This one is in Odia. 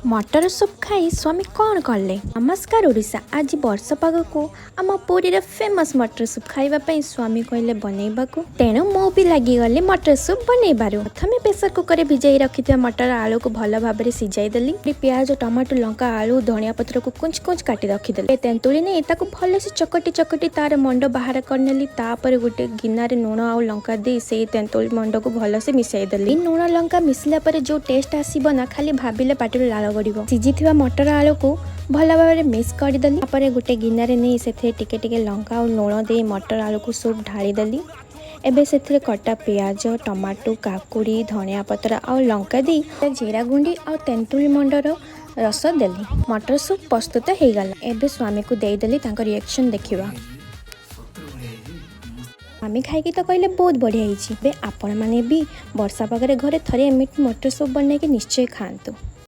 ମଟର ସୁପ୍ ଖାଇ ସ୍ୱାମୀ କ'ଣ କଲେ? ନମସ୍କାର ଓଡ଼ିଶା। ଆଜି ବର୍ଷା ପାଗକୁ ଆମ ପୁରୀର ଫେମସ୍ ମଟର ସୁପ୍ ଖାଇବା ପାଇଁ ସ୍ୱାମୀ କହିଲେ ବନେଇବାକୁ। ତେଣୁ ମୁଁ ବି ଲାଗିଗଲି ମଟର ସୁପ୍ ବନେଇବାରୁ। ପ୍ରଥମେ ପ୍ରେସର କୁକରରେ ଭିଜାଇ ରଖିଥିବା ମଟର ଆଳୁକୁ ଭଲ ଭାବରେ ସିଝାଇ ଦେଲି। ପିଆଜ, ଟମାଟୋ, ଲଙ୍କା, ଆଳୁ, ଧନିଆ ପତ୍ରକୁ କୁଞ୍ଚ କୁଞ୍ଚ କାଟି ରଖିଦେଲି। ତେନ୍ତୁଳି ନେଇ ତାକୁ ଭଲସେ ଚକଟି ଚକଟି ତାର ମଣ୍ଡ ବାହାର କରିନେଲି। ତାପରେ ଗୋଟେ ଗିନାରେ ଲୁଣ ଆଉ ଲଙ୍କା ଦେଇ ସେଇ ତେନ୍ତୁଳି ମଣ୍ଡକୁ ଭଲସେ ମିଶାଇ ଦେଲି। ଲୁଣ ଲଙ୍କା ମିଶିଲା ପରେ ଯୋଉ ଟେଷ୍ଟ ଆସିବ ନା, ଖାଲି ଭାବିଲେ ପାଟିରୁ ଲାଳ ଗଡ଼ିବ। ସିଝିଥିବା ମଟର ଆଳୁକୁ ଭଲ ଭାବରେ ମିକ୍ସ କରିଦେଲି। ତାପରେ ଗୋଟେ ଗିନାରେ ନେଇ ସେଥିରେ ଟିକେ ଟିକେ ଲଙ୍କା ଆଉ ଲୁଣ ଦେଇ ମଟର ଆଳୁକୁ ସୁପ୍ ଢାଳିଦେଲି। ଏବେ ସେଥିରେ କଟା ପିଆଜ, ଟମାଟୋ, କାକୁଡ଼ି, ଧନିଆ ପତ୍ର ଆଉ ଲଙ୍କା ଦେଇ ଜିରା ଗୁଣ୍ଡି ଆଉ ତେନ୍ତୁଳି ମଣ୍ଡର ରସ ଦେଲି। ମଟର ସୁପ୍ ପ୍ରସ୍ତୁତ ହେଇଗଲା। ଏବେ ସ୍ୱାମୀକୁ ଦେଇଦେଲି, ତାଙ୍କ ରିଆକ୍ସନ୍ ଦେଖିବା। ସତରେ ବଢ଼ିଆ ହେଇଛି, ମସ୍ତ। ସ୍ୱାମୀ ଖାଇକି ତ କହିଲେ ବହୁତ ବଢ଼ିଆ ହେଇଛି। ଏବେ ଆପଣମାନେ ବି ବର୍ଷା ପାଗରେ ଘରେ ଥରେ ଏମିତି ମଟର ସୁପ୍ ବନେଇକି ନିଶ୍ଚୟ ଖାଆନ୍ତୁ।